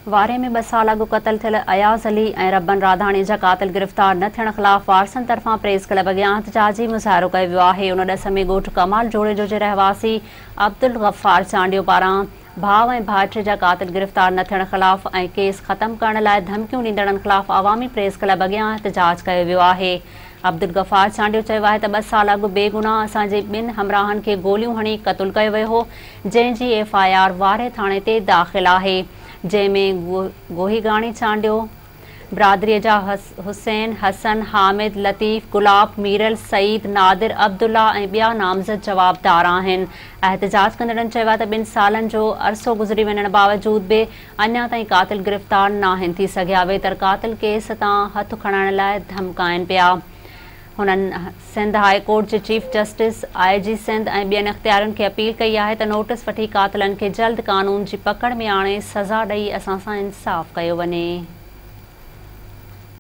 وارهه ۾ ٻه سال اڳ قتل ٿيل اياز علي ۽ ربن راڌاڻي جا قاتل گرفتار نه ٿيڻ خلاف وارثن طرفان پريس ڪلب اڳيان احتجاجي مظاهرو ڪيو ويو آهي. ان ڏس ۾ ڳوٺ ڪمال جوڻيجو جي رهواسي عبدالغفار چانڊيو پاران ڀاء ۽ ڀائٽي جا قاتل گرفتار نه ٿيڻ خلاف ۽ ڪيس ختم ڪرڻ لاء ڌمڪيون ڏيندڙن خلاف عوامي پريس ڪلب اڳيان احتجاج ڪيو ويو آهي. عبدالغفار چانڊيو چيو آهي ته ٻه سال اڳ بيگناهه اسان جي ٻن همراهن کي گوليون هڻي قتل ڪيو ويو هو جنهن جي ايف I R Warah ٿاڻي تي داخل آهي جنهن ۾ گوهيگاڻي چانڊيو برادري جا حسين، حسن، حامد، لطيف، گلاب، ميرل، سعيد، نادر، عبدالله ۽ ٻيا نامزد جوابدار آهن. احتجاج ڪندڙن چيو آهي ته ٻن سالن جو عرصو گذري وڃڻ باوجود به اڃا تائين قاتل گرفتار ناهن ٿي سگهيا ويتر قاتل ڪيس تان هٿ کڻائڻ لاء ڌمڪائين پيا. هنن سنڌ هاء ڪورٽ جي چيف جسٽس، آء جي سنڌ ۽ ٻين اختيارين کي اپيل ڪئي آهي ته نوٽيس وٺي قاتلن کي جلد قانون جي پڪڙ ۾ آڻي سزا ڏئي اسان سان انصاف ڪيو وڃي.